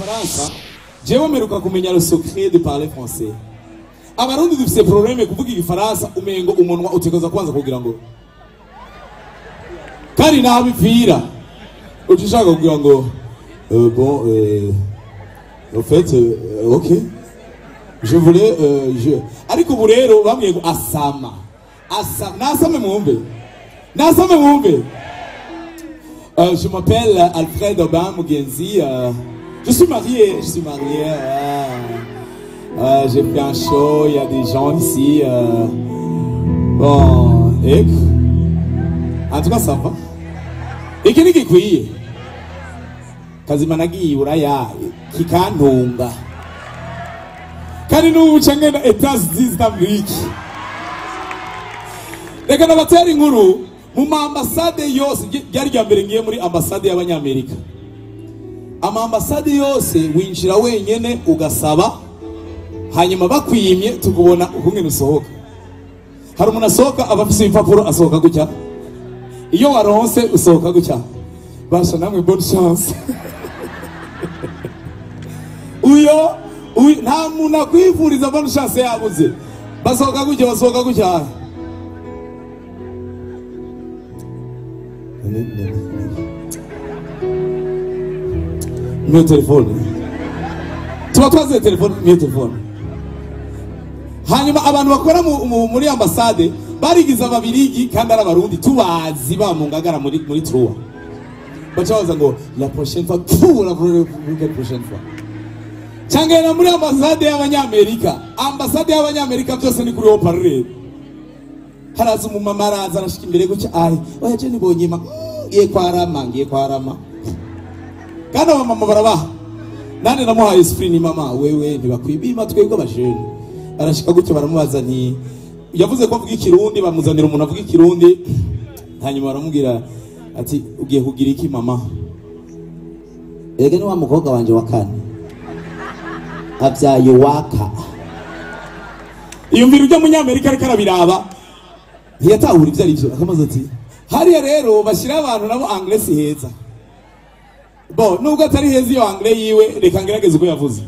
Igifaransa jewe mperuka kumenya le secret de parler français. Abarundi dufise problème kuvuga igifaransa, umengo umunwa utegereza kwanza kugira ngo kandi nabipfira uca ushaka kugira ngo bon, en fait, ok, je voulais, je ariko ubu rero bambwiye ngo asama asama, nasame mwumve, nasame mwumve. Je m'appelle Alfred Aubin Mugenzi, je suis marié, je suis marié. J'ai fait un show, il y a des gens ici. Bon, et en tout cas ça va. Iki ni gikwiye. Kazima nagiye Buraya kikantunga. Kandi n'ubu nca ngenda États-Unis d'Amérique. Reka nabatera inkuru mu ma ambasade yose, ryari rya mbere ngiye muri ambasade y'Abanyamerika. Ama ambasade yose winjira wenyene ugasaba, hanyuma bakwimye tukubona ukungene usohoka. Hari umuntu asohoka aba afise ibipapuro asohoka gutya, iyo waronse usohoka gutya. Basha namwe bonne chance. Uyo nta muntu akwifuriza bonne chance yabuze. Basohoka gutya, basohoka gutya. Mio telefone. Tuba twaze telefone, mio telefone. Hanyuma abantu bakora muri ambasade barigize ababirigi kandi ari abarundi tubazi ba mu Ngagara muri Truwa. Baca baza ngo la prochaine fois, pour la prochaine fois. Cyangwa muri ambasade y'Abanyamerika, ambasade y'Abanyamerika byose ni kuri haut-parleur. Haraza umumama araza arashika imbere gutya, ai oya je nibonye ma ngiye kwarama, ngiye kwarama. Kandi abamama barabaha. Nane namuhaye esprit ni mama wewe ntibakwibima twebwe abajene. Arashika gutya baramubaza nti yavuze ko avuga ikirundi, bamuzanira umuntu avuga ikirundi, hanyuma baramubwira ati ugiye kugira iki mama? Ege ni wa mukobwa wanje wa kane abyaye waka. Iyumvira ujya munyamerika ariko arabiraba ntiyatahura ibyo ari byo, akamaze ati hariya rero bashyira abantu nabo anglais si heza. Bon, nubwo atari heza iyo anglais yiwe, reka ngerageze uko yavuze.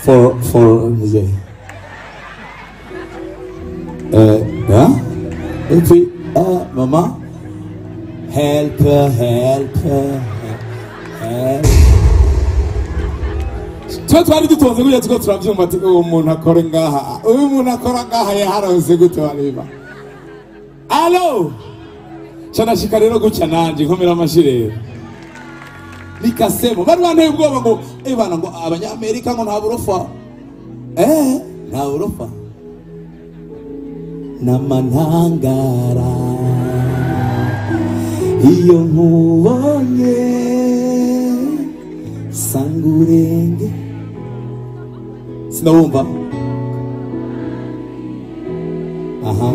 For yeah? Et puis, maman, help, help, help. Twe twari dutonze gutya tuko turabyumva ati uwo muntu akora ngaha, uyu muntu akora ngaha yaharonse gute wareba. Allo! Canashika rero gutya nanje nkomera amashi rero. Nikasemo bari banteye ubwoba ngo bana ngo abanyamerika ngo nta burofa. Nta burofa. Namantangara iyo nkubonye sangurenge. Sinabumva. Aha.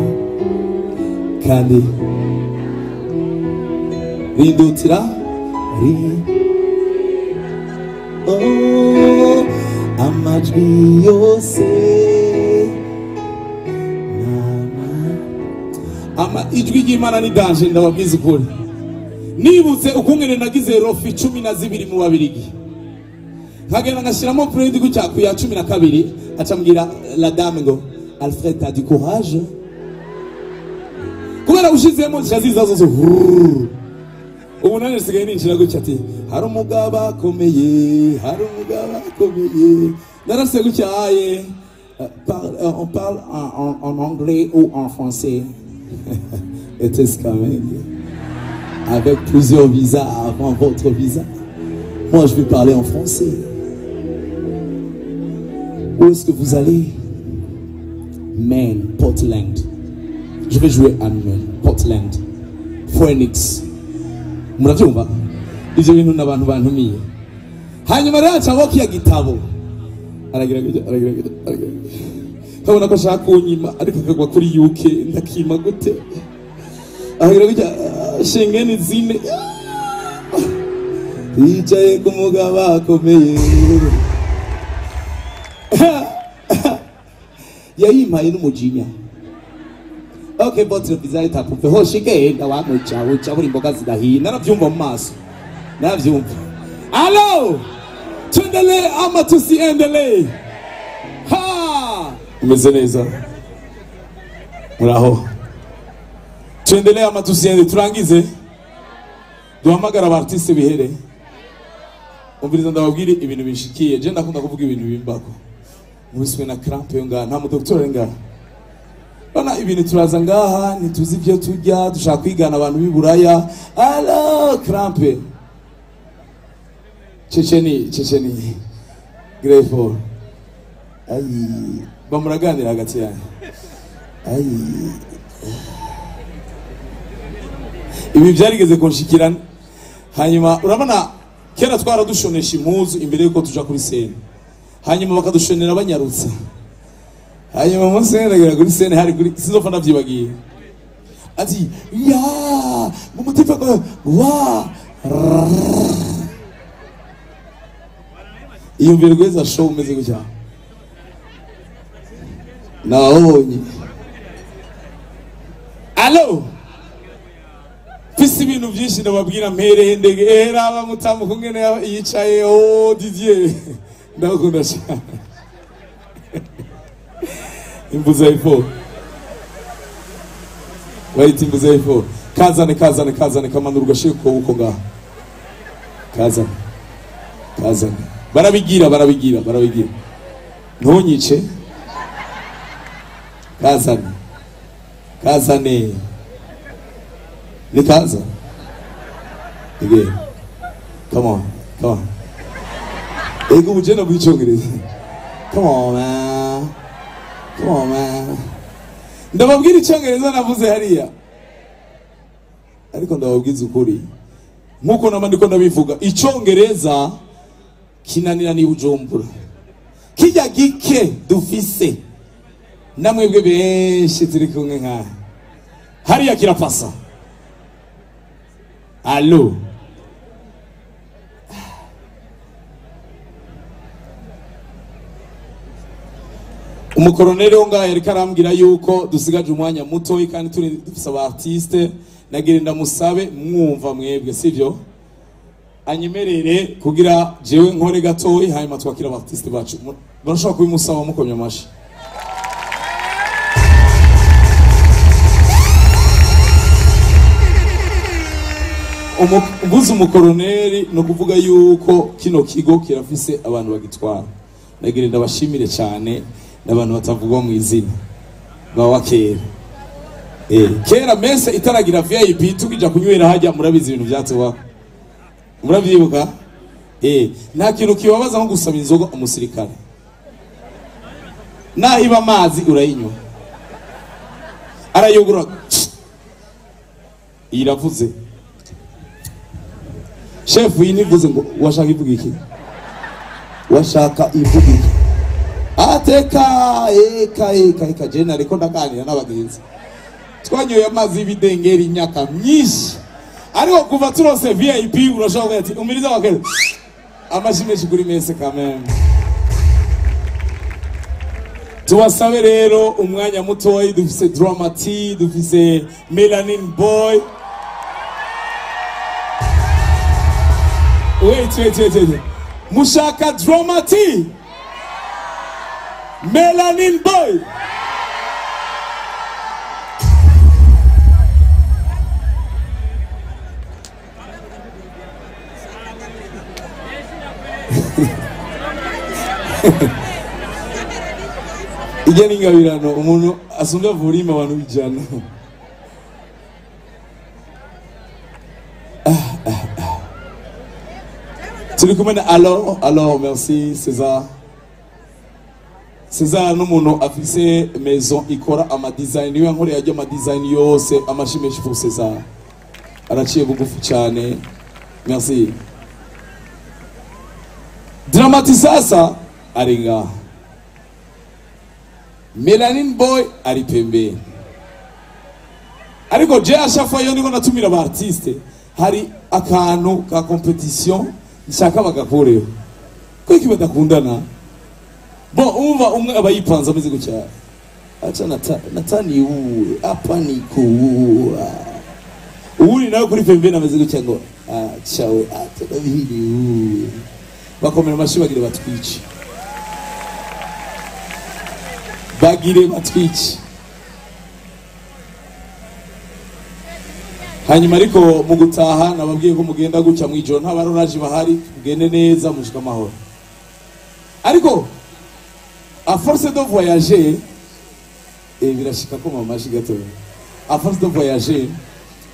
Kandi rindutira ri oh amajwi yose ama ijwi ry'Imana ni danger, ndababwiza ukuri. Nibutse ukungene nagize rofi 12 mu Babirigi, nkagenda ngashyiramo predi gutya ku ya 12, acambwira la dame ngo Alfred t'as du courage, kubera ushizemo ziza zose. Ubu nane nsigaye ninjira gutya ati hari umugabo akomeye, hari umugabo akomeye. Narase gutya aye on parle en anglais ou en français. It is coming avec plusieurs visas avant votre visa. Moi, je vais parler en français. Où est-ce que vous allez? Maine, Portland. Je vais jouer à Maine, Portland, Phoenix. Murabyumva? Ivyo bintu n'abantu bantumiye. Hanyuma rero aca kiya gitabo. Aragira aragira aragira. Kabona ko ashaka kunyima ariko akagwa kuri UK ndakima gute? Aragira gutya shengeni zine. Yicaye ku mugabo akomeye. Yayimpaye n'umujinya. Ok, votre visa est approuvé. Hoshige ndawamuca uca buri imboga zidahiye. Naravyumva mu maso. Naravyumva. Allo! Tuendelee ama tusiendelee? Ha! Umeze neza. Muraho. Tuendelee ama tusiendelee? Turangize. Duhamagara abartiste bihere. Umviriza ndababwire ibintu bishikiye. Je ndakunda kuvuga ibintu bimbako. Mubiswe na crampe yo ngaha, nta mu docteur ngaha. Bana ibintu turaza ngaha, ntituzi ibyo turya, dushaka kwigana abantu b'iburaya. Allo, crampe. Checheni, Checheni. Grateful. Ai, bamuraganira hagati yanyu. Ai. Ibi byarigeze kunshikirana. Hanyuma urabona kera twaradushonesha impuzu imbere yuko tuja kuri sene. Hanyuma bakadushonera banyarutsa. Hanyuma umunsi nagera kuri sene hari kuri sinzofa ndavyibagiye. Ati ya mumutifa wa iyumvire rweza show umeze gutya. Naonye. Allo. Fisi ibintu byinshi ndababwira mpereye ndege era bamutamu kungene yicaye. Oh Didier ndakunda cyane. Imbuza ifo. Wait, imbuza ifo. Kazane kazane kazane kamanura ugashika uko ngaha. Kazane. Kazane. Barabigira barabigira barabigira. Ntunyice. Kazane. Kazane. Ni kaza. Again. Come on. Come on. Ego ujena bw'icyongereza. Come on man. Come on man. Ndababwira icyongereza navuze hariya. Ariko ndababwiza ukuri. Nkuko nama ndiko ndabivuga, icyongereza kinanira ni Bujumbura. Kijya gike dufise. Namwebwe benshi turi kumwe nka. Hariya kirapasa. Allo. Umukoroneri wo ngaha yariko arambwira yuko dusigaje umwanya muto kandi turi dufise aba artiste, nagira ndamusabe mwumva mwebwe sivyo? Anyemerere kugira jewe nkore gatoyi hanyuma twakira aba artiste bacu. Barashobora kubimusaba mukomye amashi. Mbuze umukoroneri no kuvuga yuko kino kigo kirafise abantu bagitwara. Nagira ndabashimire cyane n'abantu batavugwa mu izina bawa kera. Kera mese itaragira VIP tukija kunywera hajya murabizi ibintu byatubaho. Murabyibuka? Nta kintu kibabaza nko gusaba inzoga umusirikare. Nahiba amazi urayinywa. Arayugura. Iravuze. Chef iyi nivuze ngo washaka ivuga iki? Washaka ivuga iki? Ateka eka eka eka je nariko ndaganira n'abagenzi. Twanyoye amazi y'ibidengeri imyaka myinshi. Ariko kuva turose VIP urashobora ati umiriza wakero. Amashi menshi kuri mese kameme. Tubasabe rero umwanya mutoyi, dufise Dramati, dufise Melanin Boy. Wait, wait, wait, wait. Mushaka Dramati. Melanin Boy. Ijya n'ingabirano umuntu asumbya vurima abantu bijana. Turi kumwe na alors, alors merci César. César n'umuntu afise maison ikora ama design, niwe nkoreye ajya ama design yose, amashimeshi pour César. Araciye bugufi cyane. Merci. Dramati sasa ari ngaha. Melanin Boy ari pembeni. Ariko je ashafa yo niko natumira aba artiste, hari akantu ka competition nshaka bagakoreho. Kuko badakundana. Bon umva umwe aba yipanze ameze gutya. Acha natani uwe hapa ni kuua. Uwuri nawe kuri pembeni ameze gutya ngo acha we acha nabihiri uwe. Bakomera amashi bagire batwice. Bagire batwice. Hanyuma ariko mu gutaha nababwiye ko mugenda gutya mwijoro nta baroraje bahari, mugende neza mushika amahoro. Ariko à force de voyager et birashika ko mama gato. À force de voyager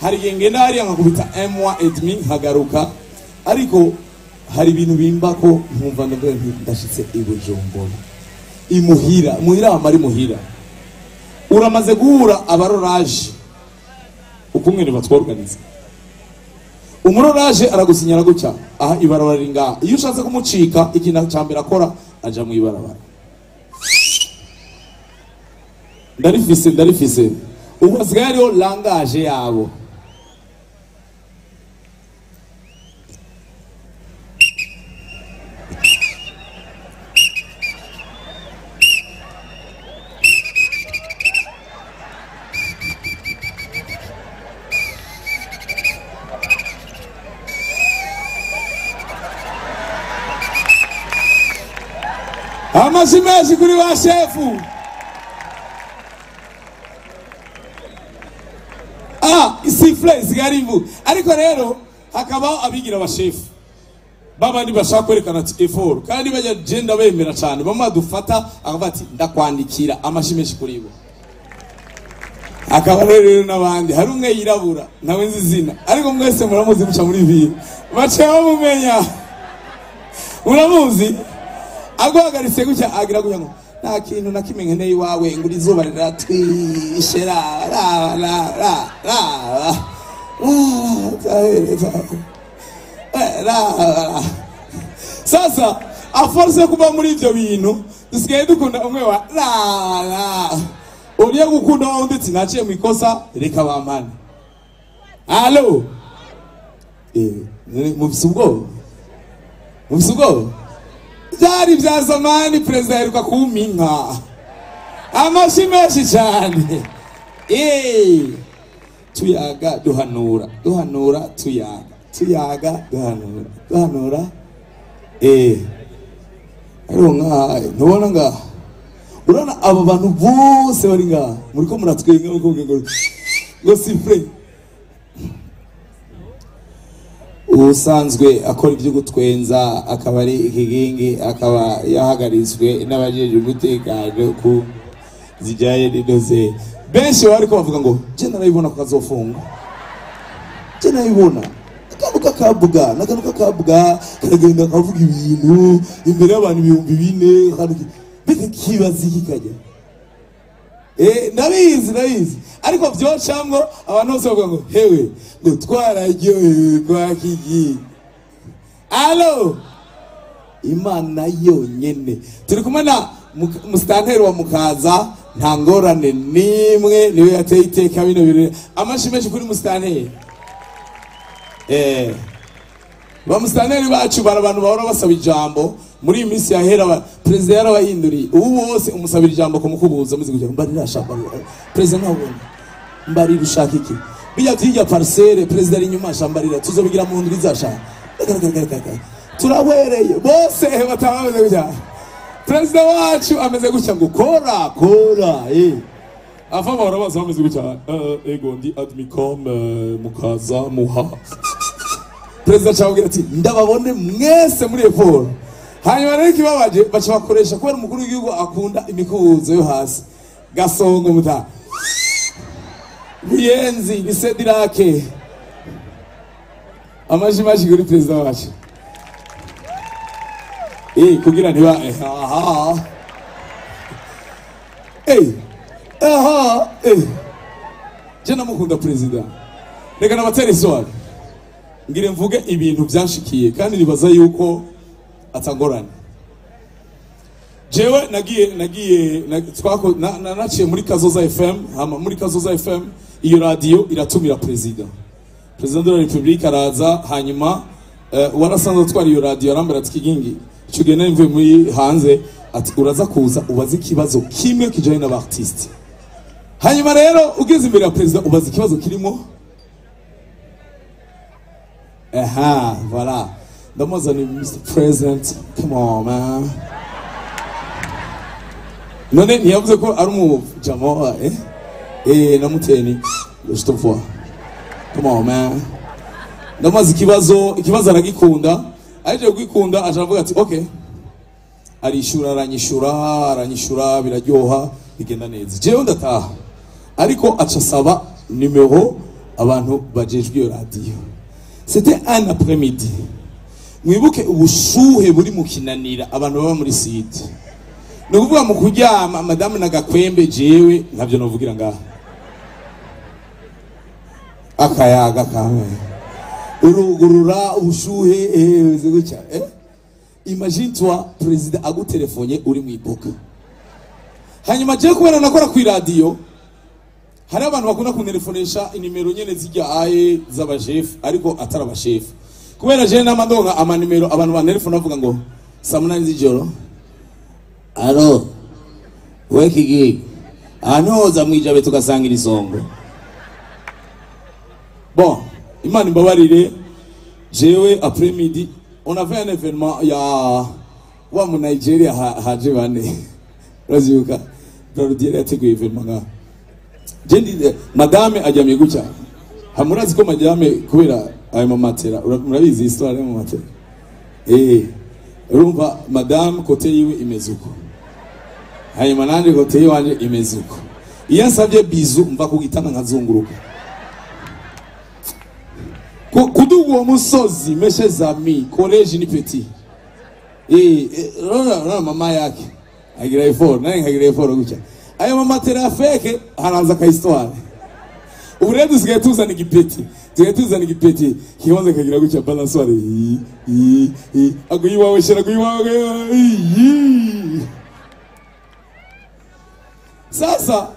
hari igihe ngenda hariya nkakubita 1 mois et demi nkagaruka, ariko hari ibintu bimba ko nkumva ndavuga nti ndashitse i Bujumbura. Imuhira, muhira amari muhira. Uramaze guhura abaroraje ukungene batworganiza. Umuroraje aragusinyara gutya, aha ibarabara ringa. Iyo ushatse kumucika ikintu cyambere akora aja mu ibarabara. Ndarifise. Ubu hasigaye hariho langage yabo. Amashi menshi kuri ba shefu. Isifle zigarivu. Ariko rero hakabaho abigira abashefu babandi bashaka kwerekana ati effort kandi bajya genda bemera cyane, bamwe dufata akavuga ati ndakwandikira. Amashi menshi kuri bo. Akaba rero n'abandi hari umwe yirabura nawe nzi izina ariko mwese muramuzi muca muri ville bace bamumenya. Muramuzi aguhagaritse gutya agira gutya ngo nta kintu na kimwe nkeneye iwawe ngo izuba riratwishe ra ra ra ra ra ra. Sasa a force kuba muri ivyo bintu dusigaye dukunda umwe wa ra ra uriye gukunda wundi ati naciye mu ikosa reka bampane. Allo mufise ubwoba? Mufise ubwoba? Byari bya zamani perezida aheruka kuminka. Amashi menshi cyane. Tuyaga duhanura, duhanura tuyaga, tuyaga duhanura, duhanura. Ariko nka ntubona nga urabona aba bantu bose bari ngaha muriko muratwenga muriko ngo ngo sifre. Usanzwe akora ibyo gutwenza akaba ari ikigingi akaba yahagaritswe n'abajeje umutekano ku zijyaye n'inoze. Benshi bariko bavuga ngo je narabibona ko kazofunga, je narabibona akantu kakabuga n'akantu kakabuga karagenda kavuga ibintu imbere y'abantu 4000 akantu mbega kibaza iki kajya. Ndabizi ariko vyocamwo abantu bose bavuga ngo hewe ngo twararyohewe kwa kigi. Allo Imana yonyene. Turi kumwe na musitanteri wa Mukaza, nta ngorane nimwe niwe yateye iteka bino birori. Amashi menshi kuri musitanteri. Ba musitanteri bacu bara abantu bahora basaba ijambo muri iyi minsi yahera perezida yarabahinduriye. Ubu bose umusabira ijambo kumukubuza muzi kugira mbarira shaka perezida ntabona mbarira ushaka iki bijya byijya parcelle perezida ari inyuma shambarira tuzobigira mu ndwi izasha turawereye bose batabameze gutya. Perezida wacu ameze gutya ngo kora kora afa bahora baza bameze gutya ego ndi admicom Mukaza muha. Perezida cyababwira ati ndababone mwese muri effort. Hanyuma rero ikibabaje baca bakoresha kubera umukuru w'igihugu akunda imikubuzo yo hasi. Gasongo muta Buyenzi bisedirake. Amaji maji kuri perezida wacu. Kugira ntiba aha. Aha Je namukunda perezida. Reka nabatera iswari. Ngire mvuge ibintu byanshikiye kandi nibaza yuko atangorane. Jewe nagiye twako naciye muri Kazoza FM, hama muri Kazoza FM iyo radio iratumira president. President de la République araza hanyuma warasanzwe twari iyo radio arambara ati Kigingi ico gihe nari mvuye muri hanze ati uraza kuza ubaze ikibazo kimwe kijanye n'aba artiste. Hanyuma rero ugeze imbere ya perezida ubaza ikibazo kirimo. Aha, voilà. Ndamuzana, "Mr President, come on man." None ntiyavuze ko ari umujamo, eh? Eh, namuteni je te vois. Come on man. Ndamaze ikibazo, ikibazo aragikunda. Aje kugikunda aje aravuga ati okay. Arishura, aranyishura, aranyishura, biraryoha, bigenda neza. Jewe ndataha. Ariko aca asaba numero abantu bajejwe iyo radio. C'était un après-midi. Mwibuke ubushuhe buri mu Kinanira, abantu baba muri site. Ni ukuvuga mu kuryama, madamu na gakwembe, jewe ntabyo novugira ngaha. Akayaga kawe. Urugurura ubushuhe, bimeze gutya, eh? Imagine toi président agutelefone uri mu iboka. Hanyuma je kubera nakora ku radio, hari abantu bakunda kunelefonesha inimero nyene zijya aye z'abashefu ariko atari abashefu. Kubera je namandonka amanimero abantu bantelefona bavuga ngo saa 8 z'ijoro. "Allô, we kigi, ahantu hoza mwijabe tugasangira isongo." Bon, Imana imbabarire, jewe après midi on avait un événement ya wa mu Nigeria haje bane. Urazibuka? Brarudi yateguye événement ngaha. Je ndi madame aryamye gutya. Hamurazi ko madame kubera ayo mamatera, murabizi histoire y'ayo mamatera. Urumva madame côté yiwe imeze uko. Hanyuma nanje côté yiwanje imeze uko. Iyo nsabye bisou mva ku gitanda nkazunguruka. Kuduga uwo musozi, mes chers amis, collège ni petit. Rora mama yake agira effort, naye nkagira effort gutya. Ayo mamatera fake haraza ka histoire. Ubu rero dusigaye tuzana igipeti, dusigaye tuzana igipeti kibanza kagira gutya balançoire. I i aguye iwawe shira, aguye iwawe. I. Sasa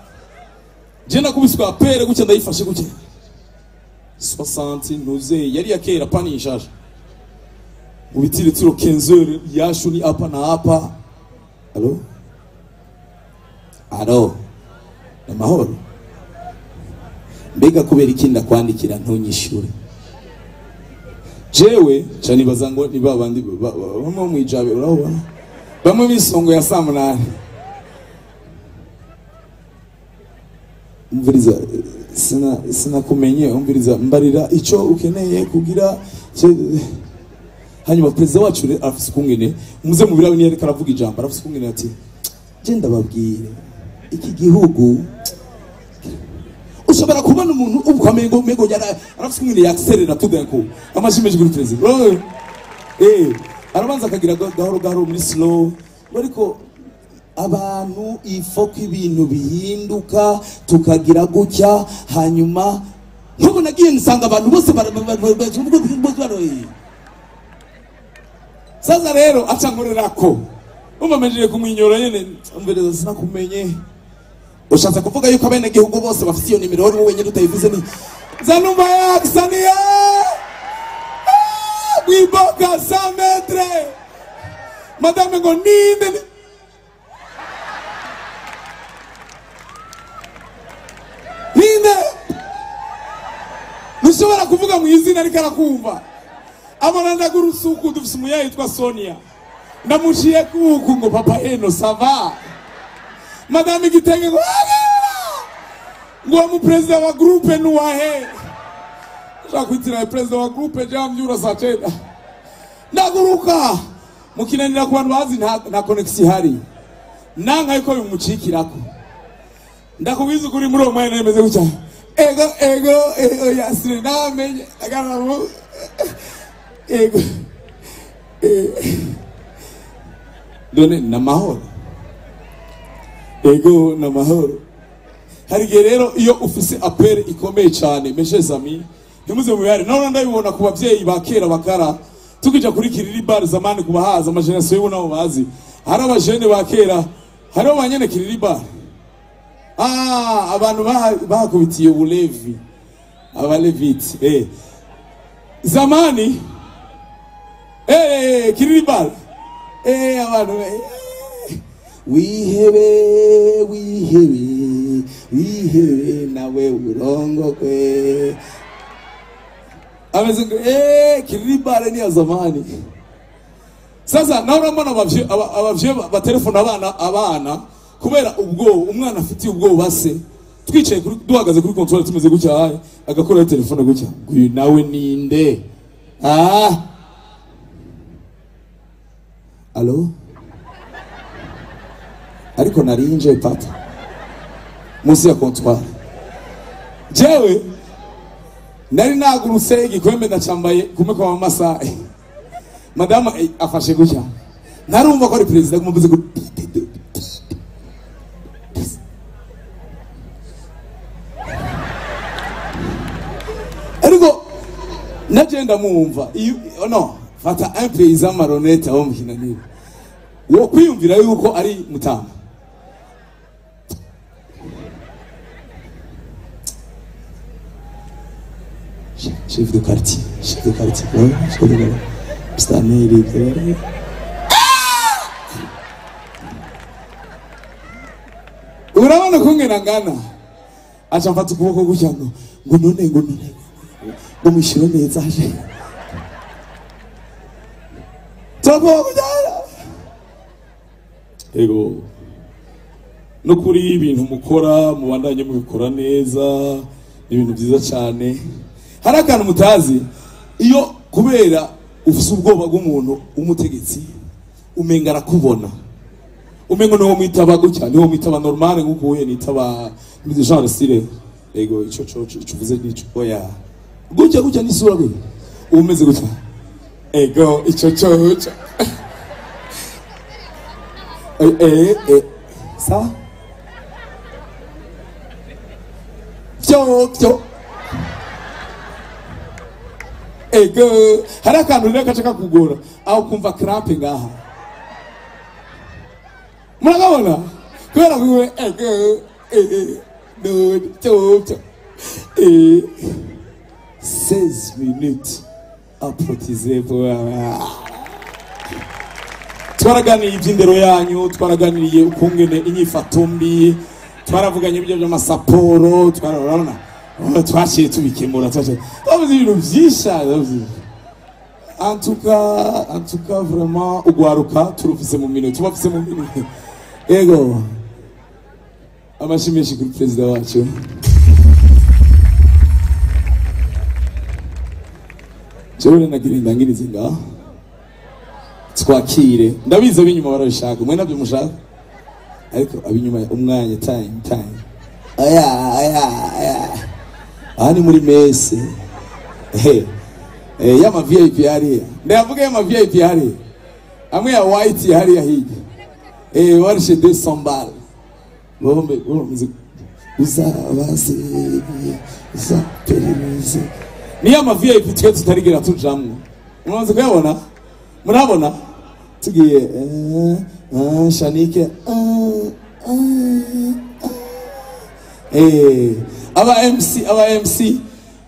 je nakubiswa pere gutya, ndayifashe gutya 60 nuze yari ya kera pani nshasha ubitire turo 15 yashu ni hapa na hapa. "Allô, allô, amahoro? Mbega kubera iki ndakwandikira ntunyishure?" Jewe ca nibaza ngo ni babandi bamwe mwijabe, urabona bamwe bisongo ya saa 8. "Umviriza, sinakumenye. Umviriza, mbarira ico ukeneye kugira." Hanyuma perezida wacu rero arafise ukungene, muze mu birabe niyo ariko aravuga ijambo, arafise ukungene ati: "Je ndababwire, iki gihugu ushobora kubona umuntu ukamengo mego yara." Arafise ukungene yaccélère tout d'un coup. Amashi menshi kuri perezida. Arabanza akagira gahoro gahoro muri slow, ariko abantu ifo ko ibintu bihinduka tukagira gutya. Hanyuma nk'ubu nagiye nsanga abantu bose sasa rero aca nkorerako, umva mejeye kumwinyora nyene: "Umvereza, sinakumenye. Ushatse kuvuga yuko abenegihugu bose bafite iyo nimero, wowe wenyine utayivuze?" Ni zanumva yaksaniye mwiboka 100 mètres. Madame ngo: "Ninde ninde?" Ntushobora kuvuga mu izina ariko arakumva. Abona ndagurusuku, dufise umuyayi yitwa Sonia, ndamushiye kuku ngo: "Papa eno, ça va?" Madame igitenge ngo: "Ngo wa mu perezida wa groupe nuwahe?" Ushaka kwitira perezida wa groupe jamvyura saa 9 ndaguruka mukinanira ku bantu bazi nta connexion ihari, nanka yuko bimucikirako. Ndakubwiza ukuri, muri uwo mwanya nemeze gutya: "Ego, ego, ego, yasire namenye agaramu, ego." None namahoro, ego namahoro. Hari igihe rero iyo ufise appel ikomeye cyane, mes chers amis, ntimuze mubihare. None ndabibona ku bavyeyi ba kera bakara tukija kuri Kiriri Bar zamani, kubahaza ama génération y'ubu nabo bazi, hari abajene ba kera, hariho ba nyene Kiriri Bar. Abantu bahakubitiye ubulevi, abaleviti, zamani, Kiriri Bar, abantu, wihebe wihebe. Wihebe nawe urongogwe. Ameze ngo kiribare ni ya zamani. Sasa nawe urabona abavye batelefona abana kubera ubwoba, umwana afitiye ubwoba se. Twicaye kuri duhagaze kuri control tumeze gutya, haye agakora telefone gutya, uyu nawe ninde? Allo? Ariko narinje pata munsi ya comptoir. Jewe nari nagurutse igikombe ndacambaye kumwe kwa mama. Madame afashe gutya, narumva ko ari president kumuvuze ko ariko nagenda mumva no fata un paysan maronnette aho mukinanira wo kwiyumvira yuko ari mutama. Chef de quartier, chef de quartier, chef de quartier. Stanley, urabona kungena ngana acha mfata ukuboko gutya ngo none ngo none ngo mushyire neza aje ego. No kuri ibintu mukora mubandanye mubikora neza, ni ibintu byiza cyane. Hari akantu mutazi, iyo kubera ufise ubwoba bw'umuntu umutegetsi umenga arakubona, umengo niwo mwitaba gutya, niwo mwitaba normale nkuko uye nitaba genre style ego ico co uvuze nico oya gutya gutya n'isura gutya umeze gutya ego ico co sa fyo ego. Hari akantu rero gaca kakugora aho kumva crampe ngaha, murabona kubera kuwe ego no to 16 minutes approtiser pour twaraganiriye iby'indero yanyu, twaraganiriye ukungene inyifato mbi, twaravuganye ibyo by'amasaporo, twarabona twaciye tubikemura, twaciye twavuze ibintu byinshi. En tout cas vraiment ugwaruka turufise mu minwe, tubafise mu minwe. Ego amashyi menshi kuri perezida wacu. Jewe nagira indangirize ngaho twakire, ndabizi abinyuma barabishaka, mwe nabyo mushaka, ariko abinyuma umwanya time aya aha ni muri mese yama VIP hariya, ndavuga yama VIP hariya amwe ya white hariya hirya warishe 200 balles bombe uzabase uzaperereze niyo ama VIP twe tutarigera tujamwo. Murabanza kuyabona, murabona tugiye Shanike aba MC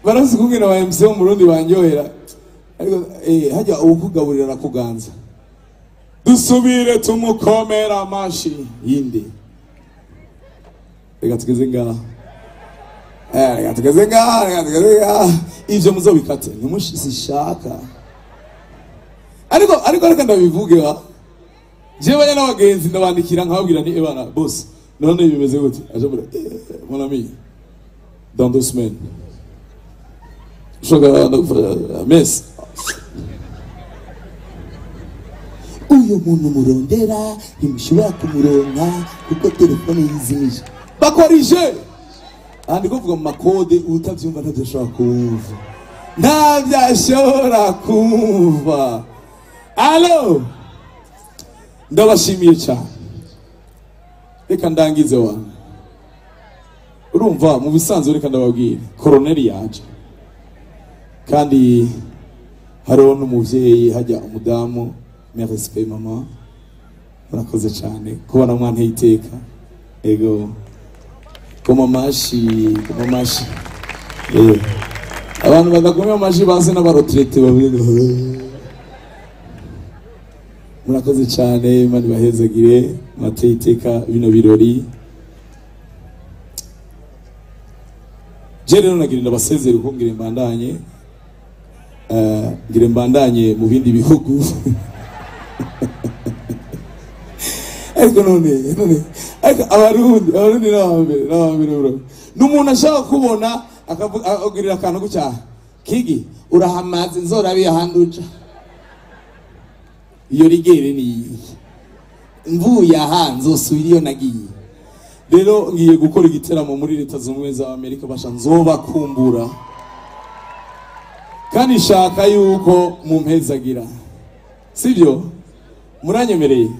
barazi kungena aba MC bo mu Burundi banyohera, ariko hajya ukugaburira arakuganza. Dusubire tumukomera amashi yindi. Reka tugeze ngaha, reka tugeze ngaha, reka tugeze ngaha. Ivyo muzobikate ntimushishaka, ariko reka ndabivuge wa jewe n'abagenzi ndabandikira nkababwira ni ebana boss none bimeze gute, aje muri mon ami dans 2 semaines shoga mess uyu muntu murondera ntimushobora kumuronka kuko telefone yizimije. Bakorije andi kuvuga mu makode utavyumva ntavyashobora kumva, ntavyashobora kumva. Allo, ndabashimiye cyane. Reka ndangize wa urumva mu bisanzwe, reka ndababwire koroneri yaje kandi hariho n'umuvyeyi hajya umudamu mes respect mama, murakoze cyane kubona mwana iteka. Ego koma amashi, koma amashi. Abantu badakomye amashi base n'abarotrete babiri. Murakoze cyane, Imana ibahezagire, mwateye iteka bino birori. Je rero nagira ndabasezere kuko ngire mbandanye, ngire mbandanye mu bindi bihugu. Ariko none ariko abarundi n'abambere bro, n'umuntu ashaka kubona akagirira akantu gucyaha kigi urahamaze nzorabiye ahandi uja, iyo rigere ni mvuye aha nzosubira iyo nagiye. Rero ngiye gukora igiteramo muri Leta Zunze Ubumwe za Amerika, basha nzobakumbura kandi nshaka yuko mumpezagira, sibyo? Muranyemereye?